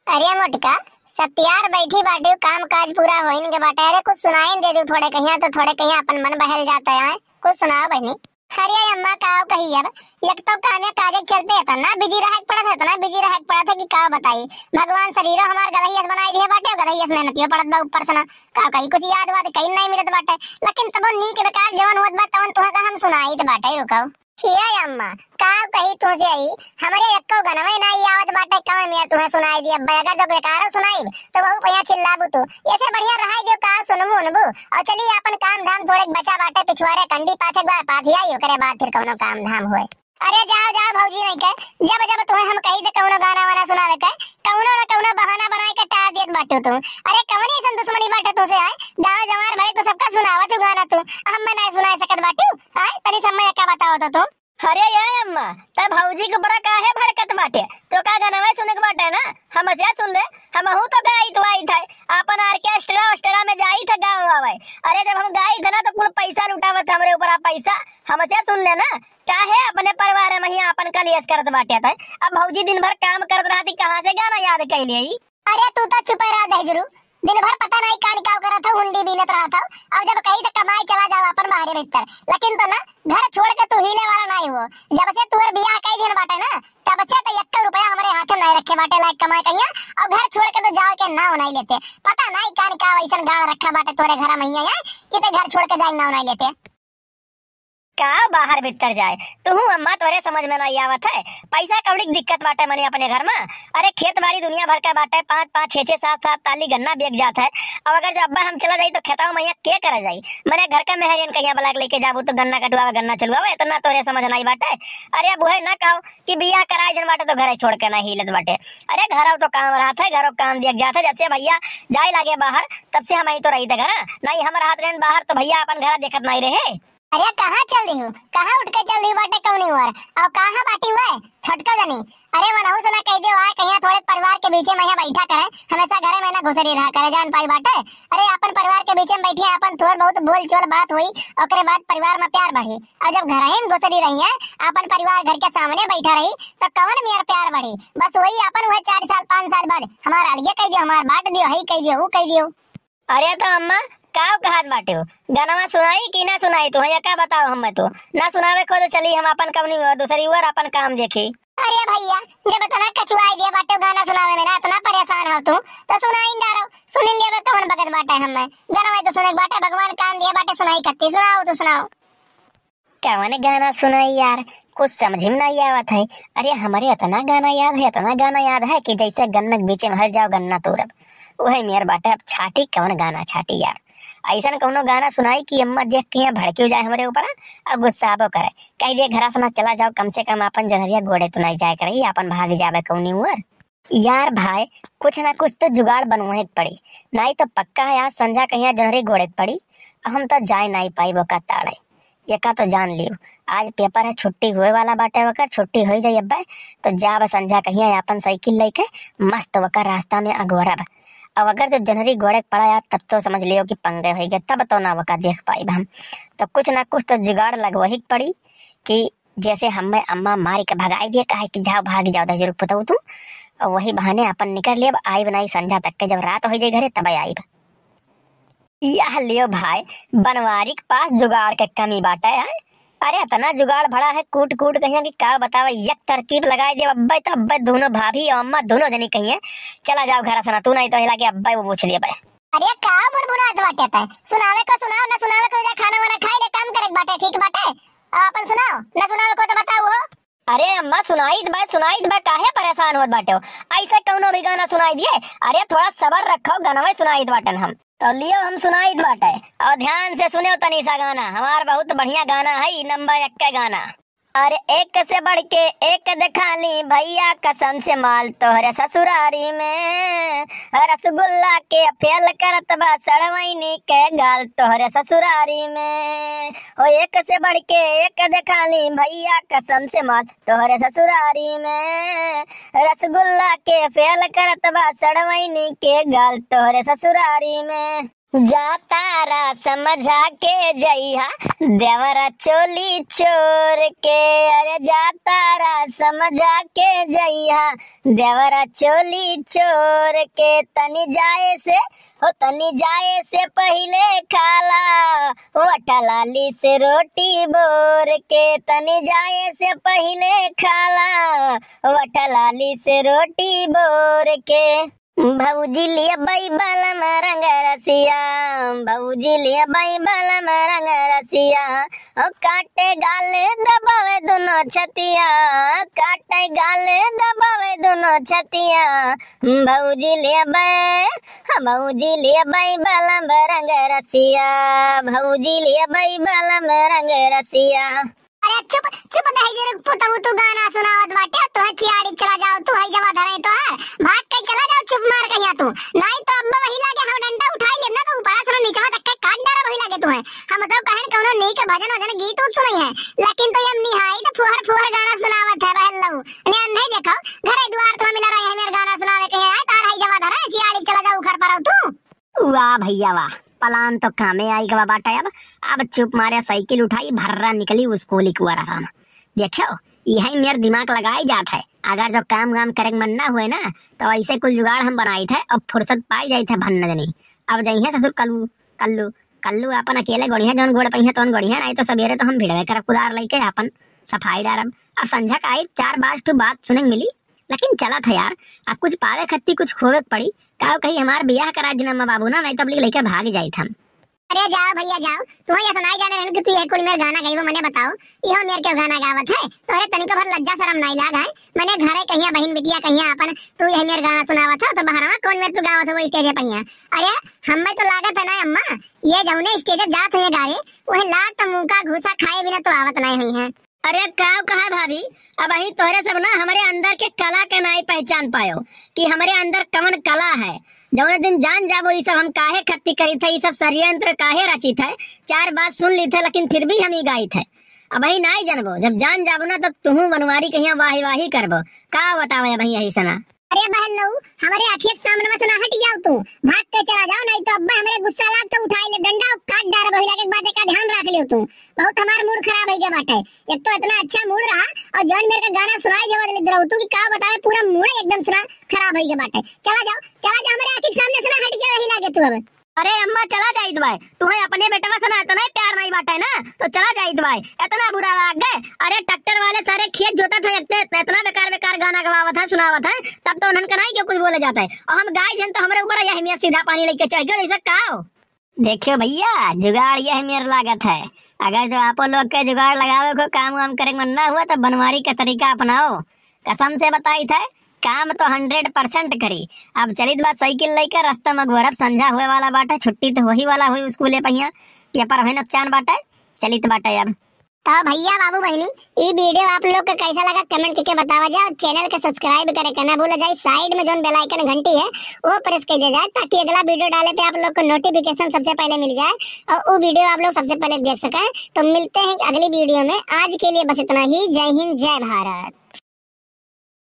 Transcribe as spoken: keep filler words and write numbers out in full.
अरे मोटका, सत्यार बैठी बाटे, काम काज पूरा होइन के बाटे। अरे कुछ सुनाइन दे दू थोड़े कहिया, तो थोड़े कहिया अपन मन बहल जाता है। कुछ सुनाओ बहनी। अरे अम्मा, काव कही अब, एक तो कामे काजे के चलते इतना बिजी रहे के पड़त है, इतना बिजी रहे के पड़त है कि काव बताई। भगवान शरीरो हमार गदहियस बनाई दिए बाटे, गदहियस मेहनतियो पड़त बा ऊपर से ना। काव कही, कुछ याद वाद कहीं नहीं मिलत बाटे, लेकिन तबो नीक बेकार जवन होत बा तवन तुहे का हम सुनाई त बाटे। रुको। ए अम्मा, काव कही तुहसे आई, हमरे एक्को गनवे नाई आवत बाटे, कवन मेर तुहे सुनाई दी अब्बा, अगर जो बेकारो सुनाई, तो वहू पहिया चिल्लाबू तू। ऐसे बढ़िया रहाई दियो, का सुनबू उनबू, और चली आपन काम धाम थोड़े बचा बाटे, पिछुआरे कंडी पाथे बा, पाथी आई, ओकरे बाद फिर कवनो काम धाम होए। अरे जाओ, जाओ भौजी नहीं के, जब जब तुहे हम कही थे कवनो गाना वाना सुनावे के, कवनो न कवनो बहाना बनाए के टार देत बाटू तू। अरे कवनी ऐसन दुश्मनी बाटे तुहसे आए, गाँव जवार भरे तो सबका सुनावत तू गाना तू, हम में नहीं सुनाए सकत बाटू। आए, तनी समय का बताओ तो तू। अरे ए अम्मा, तब भौजी के ऊपर काहे भड़कत बाटे? तो का गनवा सुने के बाटे ना? हमसे सुन ले, हमहू तो गाइत वाइत है, अपन orchestra orchestra में जाइत है गाँव आवे। अरे जब हम गाइत है ना तो कुल पैसा लुटावत हमरे ऊपर, आ पैसा हमसे सुन ले ना, काहे अपने परिवार में ही अपन कलेश करत बाटे है? अब भौजी दिन भर काम करत रहती, कहाँ से गाना याद कैले आई? अरे तू तो चुपे रह दहिजरू, दिन भर पता नहीं कान का करत हो, हुंडी बीनत रहत हो। अब जब कही तो कमाई चला जाओ अपन बाहरे भीतर, लेकिन तो ना घर छोड़ के तू हिले वाला नहीं हो। जब से तोर बियाह कई दिन बाटे ना, तब से तो एक रुपया हमरे हाथे नहीं रखे बाटे लायक कमाए कहिया, और घर छोड़ के तो जाओ के नाव नहीं लेते। पता नहीं कान का वैसन गाड़ रखा बाटे तोरे घर मैया है कि ते घर छोड़ के जाए नाव नहीं लेते। का बाहर भीतर जाए, तुहू अम्मा तोरे समझ में नहीं आवत है। पैसा कौड़ी के दिक्कत बाटे मने अपने घर में। अरे खेत बाड़ी दुनिया भर का बाटे, पाँच पाँच छः छः सात सात ताली गन्ना बिक जात है। अब अगर जो अब्बा हम चला जाई तो खेतवा में यहाँ के करे जाई? मने घर का मेहरियन कहिया बलाक लेके जाबू तो गन्ना कटवावे, गन्ना चलवावे, इतना तोरे समझ नहीं बाटे। अरे अब उहे ना कहो कि बियाह कराए जन बाटे तो घरे छोड़ के ना हिलत बाटे। अरे घरव तो काम रहत है, घरव काम दिया जात है। जब से भैया जाए लागे बाहर तब से हम यहीं तो रही थे घर, नहीं हम रहत रहन बाहर तो भैया अपन घर देखत नहीं रहे। अरे कहाँ चल रही हूँ, कहाँ उठ के चल रही बाटे कौनी ओर, और कहाँ बाटी हुआ है छोटका जनी? अरे वनहू से ना कह दियो आए कहिया थोड़े परिवार के बीचे में यहाँ बैठा करे, हमेशा घरे में ना घुसरी रहा करे जान पाई बाटे। अरे अपन परिवार के बीचे में बैठी है, अपन थोड़ बहुत बोल चोल बात हुई, ओकरे बाद परिवार में प्यार बढ़ी। और जब घर ही में घुसरी रही है, अपन परिवार घर के सामने बैठा रही, तो कवन मेर प्यार बढ़ी? बस वही अपन हुए चार साल पाँच साल बाद हमारा अलगे कह दियो, हमार बांट दियो, हई कह दियो, वो कह दियो। अरे तो अम्मा, का कहत बाटे हो? गनवा सुनाई कि ना सुनाई तू? या का बताओ हमें तो? ना सुनावे को तो चली हम अपन कवनी ओर, दूसरी ओर अपन काम देखी। अरे भैया, जब इतना कचुआई दिया बाटे गाना सुनावे में ना, इतना परेशान हो तू, तो सुनाई ना रहो, सुन लेवे कौन बगत बाटे हमें। गनवा तो सुने के बाटे, भगवान कान दिया बाटे, सुनाई कत्ती, सुनाओ तो सुनाओ। कवन गाना सुनाई यार, कुछ समझ में नहीं आवत है। अरे हमरे इतना गाना याद है, इतना गाना याद है कि जैसे गन्ना के बीच में हर जाओ गन्ना तोड़ब, वही मेर बाटे। अब छाटी कवन गाना छाटी यार, ऐसन कौनो गाना सुनाई कि अम्मा देख के यहाँ भड़कियो जाए हमरे ऊपर और गुस्साबो करे, कह दिए घरा से ना चला जाओ, कम से कम अपन जनरिया गोड़े तो नहीं जाए करे, अपन भाग जावे कौनी उअर। यार भाई, कुछ ना कुछ तो जुगाड़ बनवाए के पड़ी, नहीं तो पक्का है आज संझा कहिया जनरी गोड़े के पड़ी, हम तो जाए नहीं पाई वो का ताड़े। एका तो जान लियो, आज पेपर है, छुट्टी होए वाला बाटे ओकर, छुट्टी होई जाई अब्बे, तो जाब संझा कहिया आपन साइकिल लेके मस्त ओकर रास्ता में अगोरब। अब अगर जो जनरी गोड़े के पड़ा यार, तब तो समझ लियो कि पंगे होई गए, तब तो ना ओका देख पाइब हम। तो कुछ ना कुछ तो जुगाड़ लगवही के पड़ी कि जैसे हमें अम्मा मारी के भगाई दिए, काहे कि जाओ भाग जाओ दहिजरू पुतऊ तू, और वही बहाने अपन निकर लेब, आइब नाई संझा तक के, जब रात होई जाई घरे तब आइब। यह लियो भाई, बनवारी के पास जुगाड़ के कमी बाटे है। अरे इतना जुगाड़ भड़ा है कूट कूट कहिया कि का बतावे, एक तरकीब लगाई दे अब्बे तो अब्बे दोनों भाभी और अम्मा दोनों जनी कहिए चला जाओ घर से ना, तू नहीं तो हिला के अब्बे वो पूछ लिया बे। अरे का बुनबुनात बाटे तै? सुनावे को सुनाओ, ना सुनावे को जा खाना वाना खाई ले, काम करे के बाटे, ठीक बाटे? आ, अपन सुनाओ, ना सुनावे को तो बताओ हो। अरे अम्मा, सुनाइत बा, सुनाइत बा, काहे परेशान होत बाटे हो? ऐसे कौनो भी गाना सुनाई दिए? अरे थोड़ा सबर रखो, गनवे सुनाइत बाटन हम। तो लियो, हम सुनाइत बाटे और ध्यान से सुनो तनी सा गाना, हमार बहुत बढ़िया गाना है, ई नंबर एक का गाना। अरे एक से बढ़ के एक दिखा ली भैया, कसम से माल तोहरे ससुरारी में, रसगुल्ला के फेल करत बा सड़वैनी के गाल तोहरे ससुरारी में। हो एक से बढ़ के एक देखा ली भैया, कसम से माल तोहरे ससुरारी में। रसगुल्ला के फेल करत बा सड़वैनी के गाल तोहरे ससुरारी में। जातारा समझा के जइहा देवरा चोली चोर के, अरे जातारा समझा के जइहा देवरा चोली चोर के। तनी जाए से, हो तनी जाए से पहिले खाला वटलाली से रोटी बोर के, तनी जाए से पहिले खाला वटलाली से रोटी बोर के। भौजी लिया बई बलम रंग रसिया, भौजी लिया बई बलम रंग रसिया, ओ काटे गाल दबावे दोनों छतिया, काटे गाल दबावे दोनों छतिया। भौजी लिया बई, भौजी लिया बई बलम रंग रसिया, भौजी लिया बई बलम रंग रसिया। अरे चुप, चुप दहिजर पुतऊ, तू गाना सुनावत बाटे, तोहे चियाड़ी चला जाओ, तू हई जवा धरे तोहार, भाग के चला जाओ, चुप मार कहिया तू, नाहीं तो अब वही लागे हम डंडा उठाई लेब ना, तो ऊपरा से नीचवा तक के काट डालब वही लागे तोहे। हम तो कहन कौनो नीक भजन वजन गीत उत सुनई है, लेकिन तू ये निहाई तो फुहर फुहर गाना सुनावत है बहन लऊ। ने नहीं देखो, घरे दुआर तो मिला रहे हैं, मेरे गाना सुनावे के है, तार हई जवा धरे, चियाड़ी चला जाओ, घर पर आओ तू। वाह भैया वाह, प्लान तो कामे आई गवा बाटे। अब, अब चुप मारे साइकिल उठाई, भर्रा निकली स्कूल इकुआ रहा। देखो, यही मेर दिमाग लगाई जात है। अगर जो काम वाम करे के मन ना हुए ना, तो ऐसे कुल जुगाड़ हम बनाई थे, अब फुर्सत पाई जाई थे भन्न देनी। अब जइहे ससुर कल्लू, कल्लू, कल्लू अपन अकेले गोड़िया, जौन गोड़ पइहे तौन गोड़िया, नहीं तो सवेरे तो हम भिड़वे करब कुदार लेके अपन सफाई डारब। अब संझा का आई चार बाज ठू बात सुने के मिली, लेकिन चलत है यार, अब कुछ पावे खत्ती कुछ खोवे के पड़ी। काव कही हमार बियाह करा दिन अम्मा बाबू ना, नहीं तो अब लइके भाग जाइत हम। अरे जाओ भैया जाओ, तू ये सुनाई जाने रहन कि तू ये कुल मेर गाना गईबो, मने बताओ, इहो मेर क्यों गाना गावत है? तोरे तनिको भर लज्जा शरम नहीं लाग है? मने घरे कहिया बहिन बिटिया कहिया अपन, तू ये मेर गाना सुनावत है, तो बहरवा कौन मेर तू गावत हो वो स्टेज पे हिया? अरे हमें तो लागत है ना अम्मा, ये जौने स्टेज पे जात है ये गावे, वही लात मुंह का घूसा खाए बिना तो आवत नहीं हुई है। अरे काव कहा भाभी, अबहीं तोहरे सब ना हमरे अंदर के कला के नाई पहचान पायो कि हमरे अंदर कवन कला है। जौने दिन जान जाबो ई सब हम काहे खत्ती करी थे, ई सब षड्यंत्र काहे रची थे। चार बात सुन ली थे लेकिन फिर भी हम ही गाई थे। अबहीं नाई जानबो, जब जान जाबो ना तब तुहू बनवारी कहिया वाही वाही करबो। का बतावे अबहीं यही सना। अरे बहन लऊ, हमरे आँखिया के सामने से ना हट जाओ तू, भाग के चला जाओ, नहीं तो अब्बा हमरे गुस्सा लाग तो उठाई ले डंडा और काट डारा, वही लागे के बात का ध्यान रख लियो तू। बहुत हमार मूड खराब हो गया बाटे। एक तो इतना अच्छा मूड रहा और जौन मेरे का गाना सुनाई देवा दिले रहो तू कि का बतावे, पूरा मूड एकदम से ना खराब हो गया बाटे। चला जाओ, चला जाओ, हमरे आँखी के सामने से ना हट जाओ, वही लागे तू अब। अरे अम्मा, चला जाइत बाय, तुहे अपने बेटवा से ना इतना ही प्यार नहीं बाटे ना, तो चला जाइत बाय। इतना बुरा लाग गए। अरे ट्रैक्टर वाले सारे खेत जोतत है, इतने, इतना बेकार बेकार गाना गवावत है, सुनावत है, तब तो उन्हन का नहीं क्यों कुछ बोले जाता है। और हम गाय जन तो हमरे ऊपर यह मियाँ सीधा पानी लेके चढ़ गयो, जैसे का हो? देखियो भैया, जुगाड़ यह मेर लागत है। अगर जो आपो लोग के जुगाड़ लगावे को काम वाम करे के मन ना हुआ, तो बनवारी का तरीका अपनाओ। कसम से बताई थे, काम तो हंड्रेड परसेंट करी। अब चलित बा साइकिल लेकर रास्ता में घोरब, संझा हुए वाला बाटे, छुट्टी तो होही वाला हुई स्कूले पहिया, पेपर होई नुकसान बाटे, चलित बाटे अब। तो भैया बाबू बहिनी, ई वीडियो आप लोग के कैसा लगा कमेंट करके बतावा जाए, और चैनल के सब्सक्राइब करे के ना भूला जाए, साइड में जौन बेल आइकन घंटी है वो प्रेस कर दिया जाए, ताकि अगला वीडियो डाले पे आप लोग को नोटिफिकेशन सबसे पहले मिल जाए और वो वीडियो आप लोग सबसे पहले देख सकें। तो मिलते हैं अगली वीडियो में, आज के लिए बस इतना ही। जय हिंद, जय भारत।